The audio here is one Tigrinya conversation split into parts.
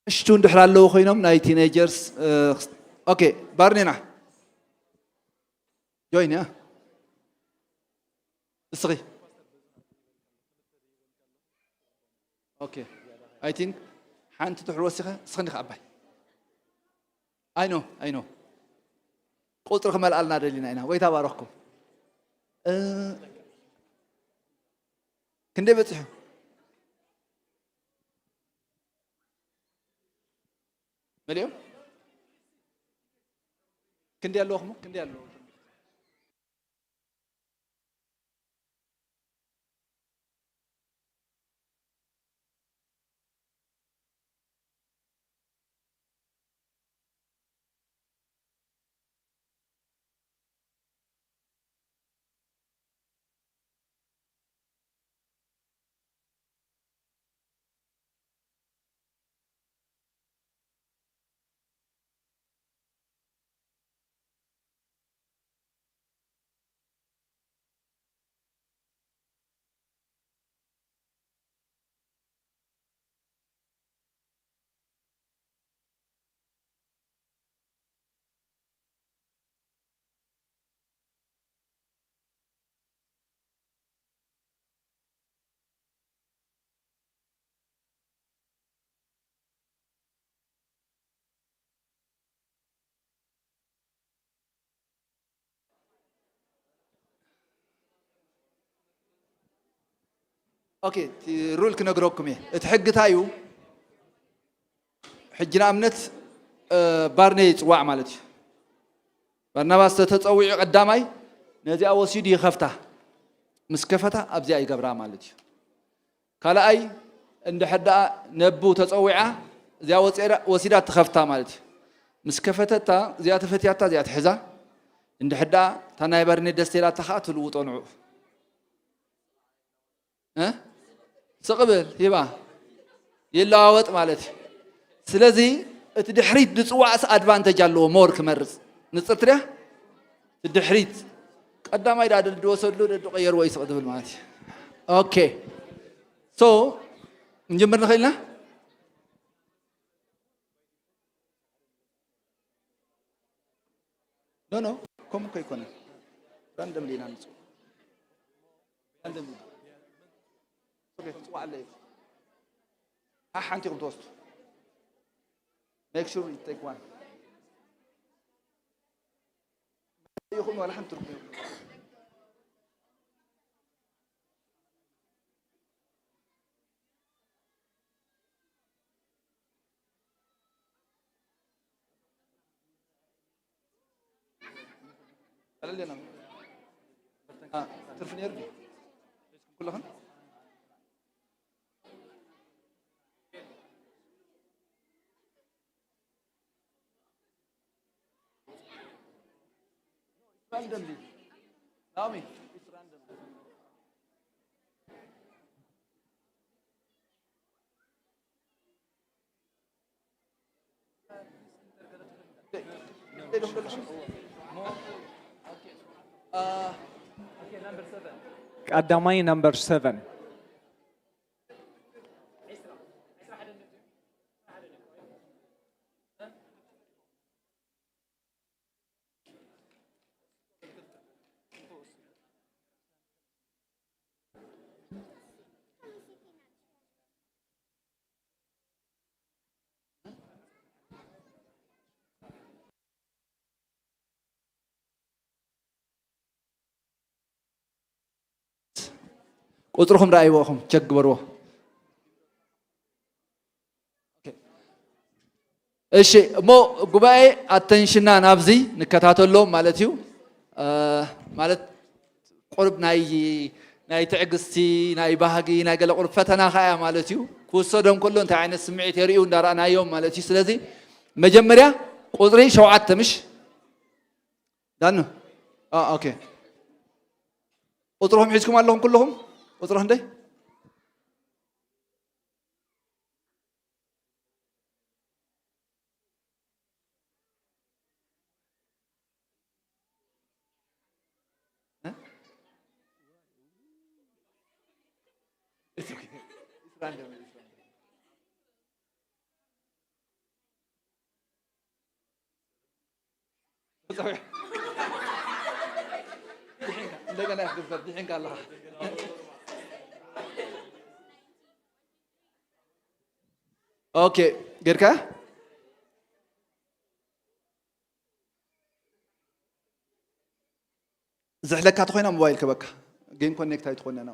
እሽቱ እንድሕር ኣለዉ ኮይኖም ናይ ቲኔጀርስ። ኦኬ፣ ባርኔና ጆይን እያ። እስኺ ኦኬ፣ ኣይ ቲንክ ሓንቲ ትሕር ወሲኸ እስኺ እንዲኻ ኣባይ። ኣይ ኖ፣ ኣይ ኖ። ቁፅሪ ክመልኣልና ደሊና ኢና። ጎይታ ባረኽኩም። እ፣ ክንደይ በፂሑ? መሊኦም? ክንደይ ኣለዎ? ክንደይ ኣለዎ? ኦኬ፣ እቲ ሩል ክነግረኩም እየ። እቲ ሕጊ እንታይ እዩ? ሕጂ ንኣብነት፣ እ፣ ባርኔ ይጽዋዕ ማለት እዩ። ባርናባስ ተተጸዊዑ ቀዳማይ ነዚኣ ወሲዱ ይኸፍታ። ምስ ከፈታ ኣብዚኣ ይገብራ ማለት እዩ። ካልኣይ እንድሕር ደኣ ነቡ ተጸዊዓ እዚኣ ወጺራ-፣ ወሲዳ ትኸፍታ ማለት እዩ። ምስ ከፈተታ እዚኣ ተፈትያታ እዚኣ ትሕዛ። እንድሕር ደኣ እታ ናይ ባርኔ ደስ ኢላታ ኸኣ ትልውጦ ንዕኡ። እ? ስቕ ብል ሂባ ይለዋወጥ ማለት እዩ። ስለዚ እቲ ድሕሪት ዝጽዋዕስ ኣድቫንተጅ ኣለዎ፣ ሞር ክመርጽ። ንጽርቲ ድያ? እቲ ድሕሪት ቀዳማይ ዳ ድወሰድሉ ደዱ ቀየርዎ ይስቕ ዝብል ማለት እዩ። ኦኬ። ሶ፣ ክንጅምር ንኽእል ኢና? ኖ፣ ኖ፣ ከምኡ እኮ ኣይኮነን። ራንደምሊ ኢና ንጽውዕ። ራንደምሊ። ኦኬ፣ ትጽውዕ ኣለ እዩ። ሓ-፣ ሓንቲ ኢኹም ትወስዱ። Make sure you take one። ይኹን ዋላ ሓንቲ ትርጉም የብሉን። ቀለል ኢልና። አ፣ ትርፊ ነይሩ ድዩ? ኩልኽን? Randomly. Naomi, it's random. ቀዳማይ ነምበር ሰቨን። ቁጽርኹም ረኣይዎ ኢኹም፣ ቸክ ግበርዎ። ኦኬ። እሺ፣ እሞ ጉባኤ ኣተንሽና ናብዚ ንከታተሎም ማለት እዩ። እ፣ ማለት ቁርብ ናይ፣ ናይ ትዕግስቲ፣ ናይ ባህጊ፣ ናይ ገለ ቁርብ ፈተና ከኣ እያ ማለት እዩ። ክውሰዶም ከሎ እንታይ ዓይነት ስምዒት የርእዩ እንዳረኣናዮም ማለት እዩ። ስለዚ መጀመርያ ቁጽሪ ሸውዓተ ምሽ? ዳኑ? አ፣ ኦኬ። ቁጽርኹም ሒዝኩም ኣለኹም ኩልኹም? ቁጽሪ ክንደይ? እ? It's okay. It's random, it's random. ጸዊዕ። ድሒንካ፣ እንደገና ክትግበር፣ ድሒንካ ኣለኻ። ኦኬ፣ ጌርካ? ዝሕለካ ተኾይና ሞባይል ክበካ። ጌም ኮኔክት ኣይትኾንና።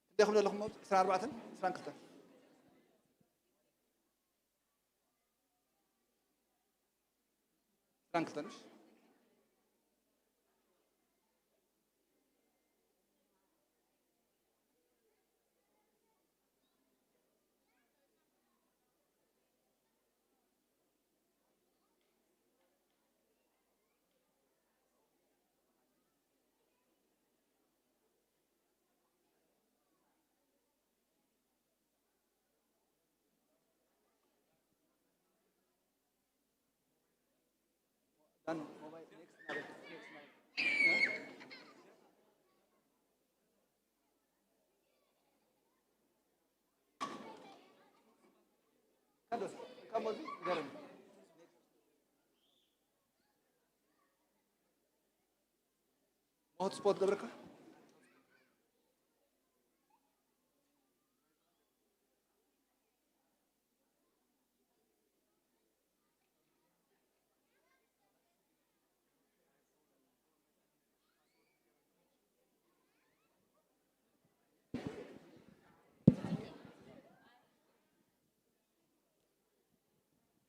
ክንደይ ኢኹም ዘለኹም? ዕስራን ኣርባዕተን፣ ዕስራን ክልተን፣ ዕስራን ክልተን። ሆትስፖት ገብረካ።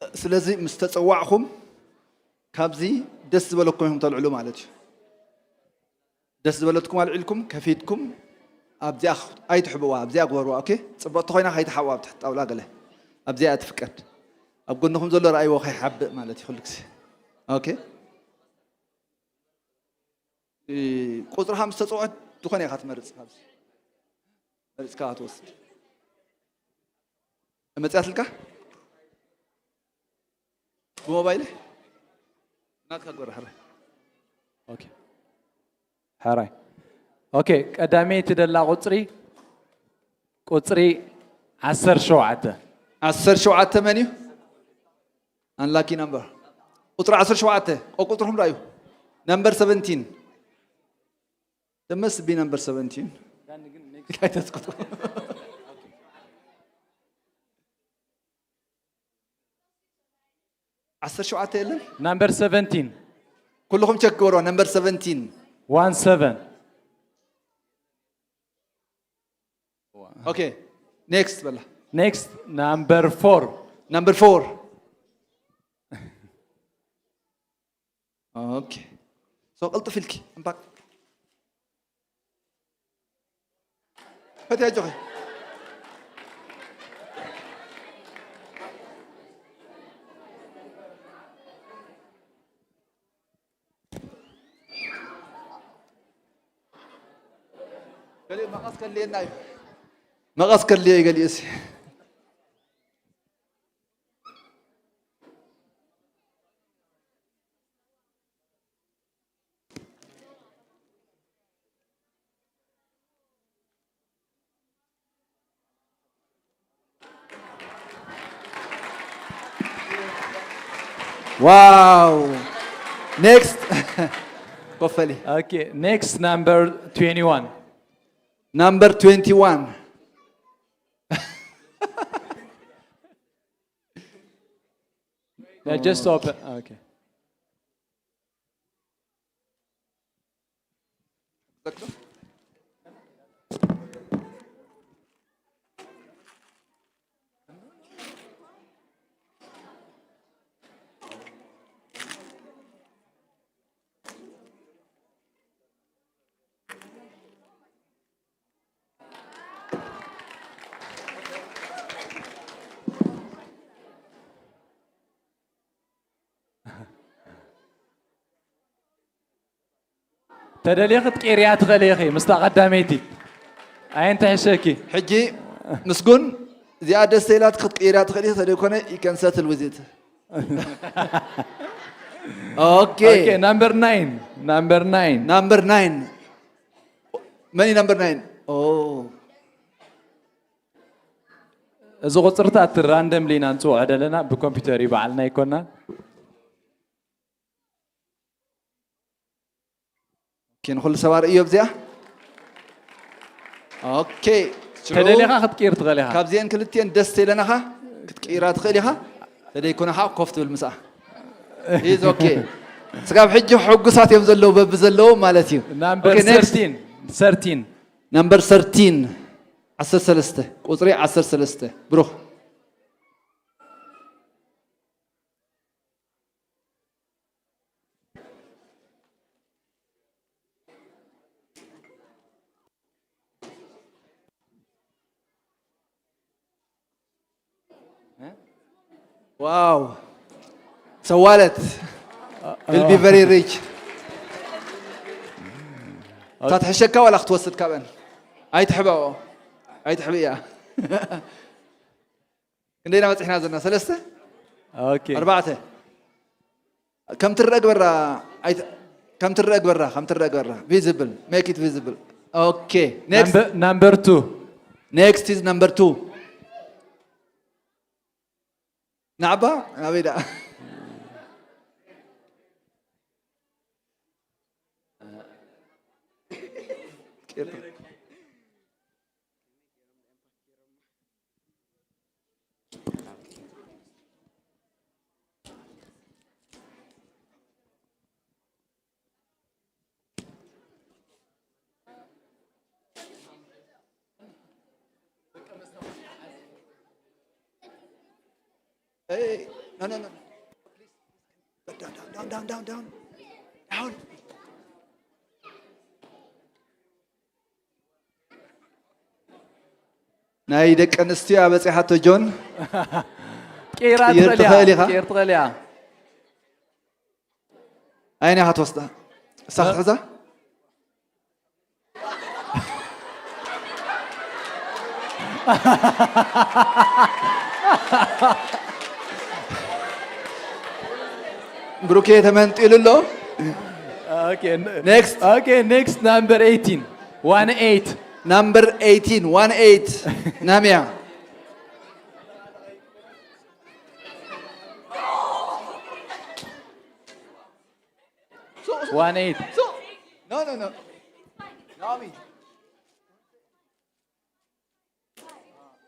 ስለዚ ምስ ተጸዋዕኹም ካብዚ ደስ ዝበለኩም ኢኹም ተልዕሉ ማለት እዩ። ደስ ዝበለትኩም ኣልዒልኩም ከፊትኩም ኣብዚኣ ኣይትሕብዋ፣ ኣብዚኣ ግበርዋ። ኦኬ፣ ጽብቕቲ ኮይና ከይትሓብዋ ኣብ ትሕቲ ጣውላ ገለ ኣብዚኣ ትፍቀድ። ኣብ ጎንኹም ዘሎ ረኣይዎ ከይሓብእ ማለት እዩ ኩሉ ግዜ። ኦኬ፣ እ፣ ቁጽርኻ ምስ ተጸውዐት ዝኾነ ኢኻ ትመርጽ። ካብዚ መሪጽካ ትወስድ። መጽያትልካ ብሞባይል ናትካ ግበር። ሕራይ። ኦኬ። ሕራይ። ኦኬ፣ ቀዳመይቲ ደላ ቁጽሪ፣ ቁጽሪ ዓሰርተ ሸውዓተ። ዓሰርተ ሸውዓተ መን እዩ? ኣንላኪ ነምበር። ቁጽሪ ዓሰርተ ሸውዓተ፣ ቁጽርኹም ዳዩ። ነምበር ሰቨንቲን። ደመስ ቢ ነምበር ሰቨንቲን። ኣይተስቅጡ። ዓሰርተ ሸውዓተ የለን? ናምበር ሰቨንቲን። ኩልኹም ቸክ ግበርዋ፣ ነምበር ሰቨንቲን። ዋን ሰቨን። ኦኬ፣ ኔክስት በላ። ኔክስት፣ ናምበር ፎር። ናምበር ፎር። ኦኬ። ሶ ቅልጥፍ ኢልኪ እምባክ። ፈትያ ኣጆኺ። ገሊኡ መቐስ ከድልየና እዩ። መቐስ ከድልዮ እዩ ገሊኡሲ። ዋው! ኔክስት። ኮፈሊ። ኦኬ፣ ኔክስት ናምበር ትዌንቲ ዋን። ናምበር ትዌንቲ ዋን። Yeah, just open. Okay. ተደሊኺ ክትቅይርያ ትኽእሊ ኢኺ ምስታ ቀዳመይቲ። ኣየንትሕሸኪ? ሕጂ ምስጉን፣ እዚኣ ደስ ኢላትኪ ክትቅይርያ ትኽእሊ ኢኺ፣ ተደይኮነ you can settle with it። ኦኬ። ኦኬ፣ ናምበር ናይን፣ ናምበር ናይን። ናምበር ናይን። መን እዩ ናምበር ናይን? ኦ። እዚ ቁጽርታት ራንደምሊ ኢና ንጽውዖ ዘለና፣ ብኮምፒውተር እዩ፣ ባዕልና ኣይኮናን። ኦኬ፣ ንኹሉ ሰብ ኣርእዮ ኣብዚኣ። ኦኬ፣ ሽዑ ተደሊኻ ክትቅይር ትኽእል ኢኻ። ካብዚአን ክልቲአን ደስ ኢለናኻ ክትቅይራ ትኽእል ኢኻ። ተደይኮነ ኸዓ ኮፍ ትብል ምስኣ። Is okay። ስጋብ ሕጂ ሕጉሳት እዮም ዘለዉ በብዘለዎም ማለት እዩ። ናምበር ኦኬ፣ ኔክስት። ሰርቲን፣ ሰርቲን። ናምበር ሰርቲን፣ ዓሰርተ ሰለስተ፣ ቁጽሪ ዓሰርተ ሰለስተ። ብሩኽ። ዋው። ሰዋለት will be very rich። እታ ትሕሸካ ዋላ ክትወስድ ካብአን? ኣይትሕበኦ። ኣይትሕብእያ። ክንደይና በፂሕና ዘለና? ሰለስተ? ኦኬ። ኣርባዕተ። ከም ትረአ ግበራ። ኣይት-፣ ከም ትረአ ግበራ፣ ከም ትረአ ግበራ። Visible. Make it visible. ኦኬ። Next. ናምበ-፣ ናምበር ቱ። Next is number two. ናዕባ፣ ናበይ ደኣ? Hey, no, no, no. Down, down, down, down, down, down. Down. ናይ ደቂ ኣንስትዮ ኣበጺሓቶ ጆን። ቀይራ ቀይር ትኽእል እያ፣ ትኽእል ኢኻ። ቀይር ትኽእል እያ። ኣየን ኢኻ ትወስዳ? እሳ እ? ክትሕዛ? ብሩኬ ተመንጢሉ ኣሎ። ኦኬ፣ ን-፣ ኔክስት። ኦኬ፣ ኔክስት ናምበር ኤይቲን። ዋን ኤይት። ናምበር ኤይቲን፣ ዋን ኤይት። ናምያ። ሱ፣ ሱ፣ ዋን ኤይት። ሱ። ኖ፣ ኖ፣ ኖ። ናኦሚ።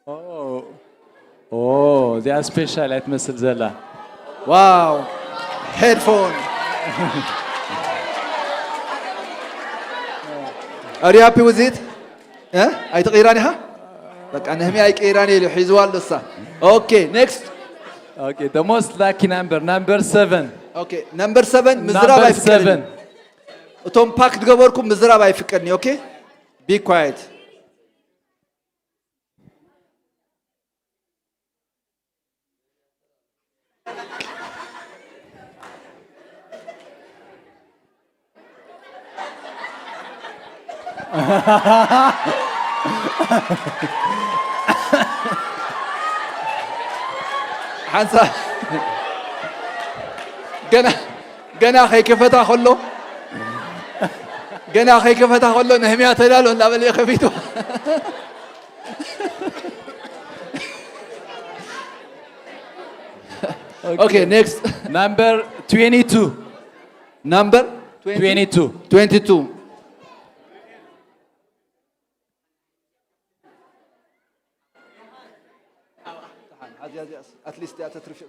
ኦ፣ ኦ፣ እዚኣ ስፔሻል እያ ትመስል ዘላ። ዋው፣ ሄድፎን። Are you happy with it? እ? ኣይትቕይራን ኢኻ? በቃ፣ ነህምያ ኣይቅይራን ኢሉ ሒዝዋ ኣሎ እሳ። ኦኬ፣ ኔክስት። ኦኬ፣ the most lucky number, number seven። ኦኬ፣ ነምበር ሰቨን ምዝራብ ናምበር ኣይፍቀድን። ሰቨን። እቶም ፓክ ዝገበርኩም ምዝራብ ኣይፍቀድን እዩ። ኦኬ? Be quiet። ሓንሳ-፣ ገና፣ ገና ከይከፈታ ከሎ፣ ገና ከይከፈታ ከሎ፣ ነህምያ ተዳሎ እናበለ እዩ ከፊቱ። ኦኬ፣ ኔክስት። ናምበር ትዌንቲ ቱ። ናምበር ትዌንቲ ቱ። ትዌንቲ ቱ። ኣትሊስት እያ ተትርፍ።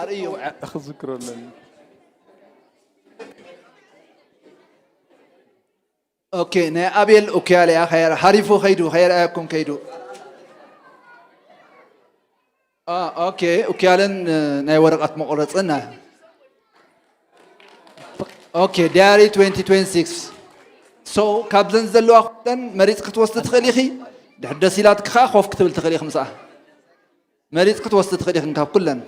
ኣርእዮ። ክዝክሮ ኣለኒ። ኦኬ፣ ናይ ኣቤል ኡክያል እያ። ከየር-፣ ሓሪፉ ከይዱ፣ ከየርኣየኩም ከይዱ። አ፣ ኦኬ፣ ኡክያልን፣ እ፣ ናይ ወረቐት መቑረጽን፣ እ፣ ኦኬ፣ ዳያሪ ትዌንቲ ትዌንቲ ሲክስ። እሱ So ካብዘን ዘለዋ ኩለን መሪጽ ክትወስድ ትኽእል ኢኺ። ድሕር ደስ ኢላትክ ከዓ ኮፍ ክትብል ትኽእል ኢኺ ምስኣ። መሪጽ ክትወስድ ትኽእል ኢኺ ካብ ኩለን።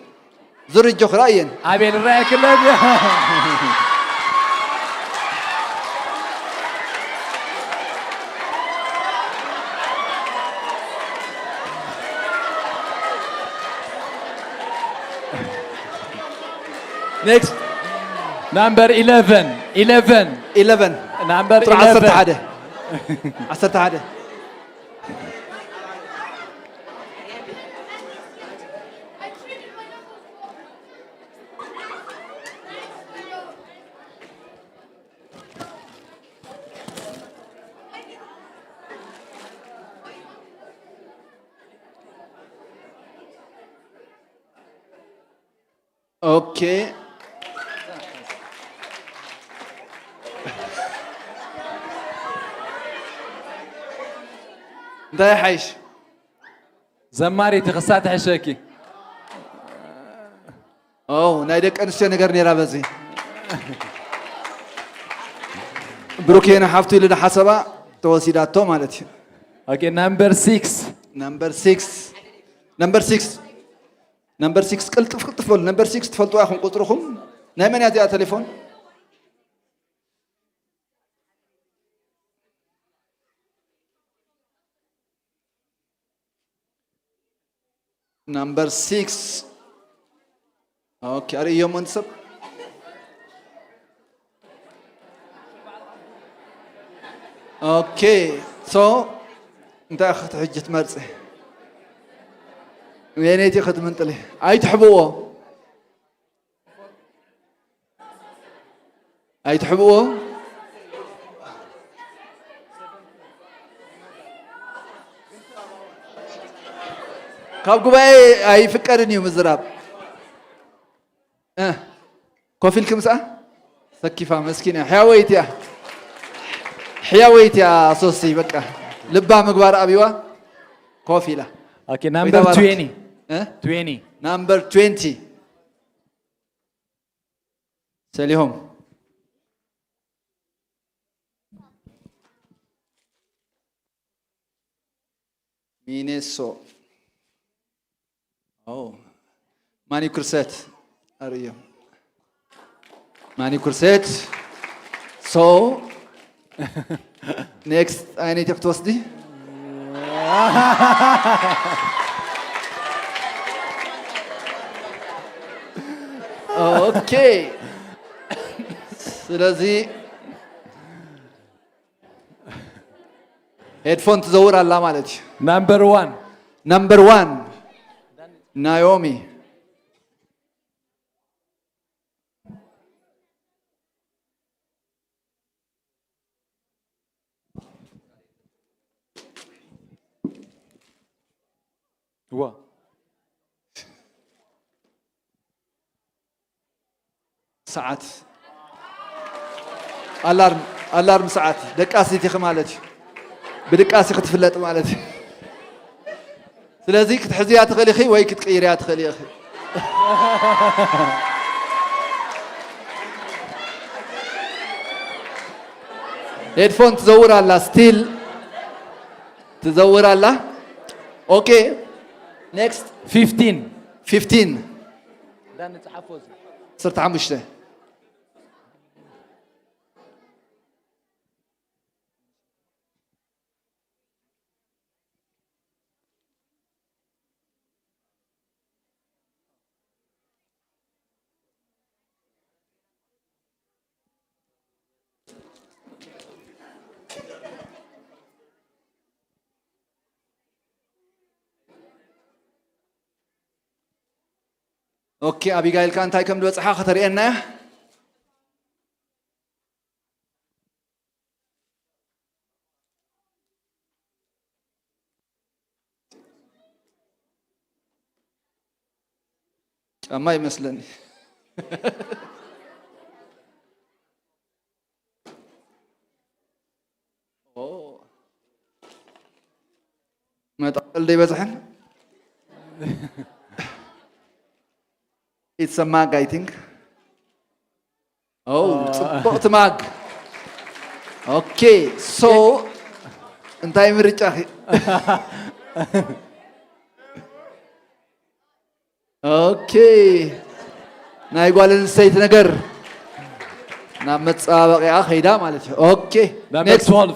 ዙር እጆ ክረኣየን። ኣቤል ራእክለን። Next. Number eleven. Eleven. Eleven. Number ቁጥሪ eleven. ዓሰርተ ሓደ። ዓሰርተ ሓደ። ኦኬ። እንታይ ሓይሽ? ዘማሪት ክሳ ትሕሸኪ። ኦ፣ ናይ ደቂ ኣንስትዮ ነገር ነይራ በዚ። ብሩኬ ንሓፍቱ ኢሉ ንሓሰባ ተወሲዳቶ ማለት እዩ። Okay, number six. Number six. Number six. Number six ቅልጥፍ ቅልጥፍ በሉ። Number six ትፈልጥዋ ኢኹም ቁፅርኹም። ናይ መን እያ እዚኣ ቴሌፎን? Number six. ኦኬ፣ ኣርእዮሞ ንሰብ። ኦኬ፣ so እንታይ ኢኺ ሕጂ ትመርጺ? የነይቲ ክትምንጥሊ ኣይትሕብዎ። ኣይትሕብዎ። ካብ ጉባኤ ኣይፍቀድን እዩ ምዝራብ። እ፣ ኮፍ ኢልኪ ምስኣ ሰኪፋ መስኪና ሕያወይቲ እያ። ሕያወይቲ እያ ሶሲ በቃ ልባ ምግባር ኣብይዋ ኮፍ ኢላ። Okay, number ወይዳ ባርክ። Twenty. እ? Twenty. Number twenty. ሰሊሆም። ሚኔሶ። ኦ፣ ማኒ ኩርሰት። ኣርእዮም። ማኒ ኩርሰት። So, next ኣይነይቲ ክትወስዲ? ኦኬ። ስለዚ ሄድፎን ትዘውር ኣላ ማለት እዩ። Number one. Number one. ናዮሚ። ዋ። ሰዓት። ኣላርም፣ ኣላርም ሰዓት። ደቃሲት ኢኺ ማለት እዩ። ብድቃሲ ክትፍለጥ ማለት እዩ። ስለዚ ክትሕዝያ ትኽእሊ ኢኺ ወይ ክትቅይርያ ትኽእሊ ኢኺ። ሄድፎን ትዘውር ኣላ፣ ስቲል ትዘውር ኣላ። ኦኬ፣ ኔክስት። Fifteen. ፊፍቲን። ዳን ንጽሓፎ እዚ። ዓሰርተ ሓሙሽተ። ኦኬ፣ ኣቢጋይል ከኣ እንታይ ከም ዝበጽሓ ከተርእየና እያ። ጫማ ይመስለኒ። ኦ። መጠቕለል ዶ ይበዝሐን? It's a mug, I think. ኦ፣ ጽቡቕቲ ማግ። Okay, so እንታይ ምርጫኺ? Okay, ናይ ጓል ኣንስተይቲ ነገር ናብ መፀባበቂኣ ከይዳ ማለት እዩ። Okay, Number next. twelve.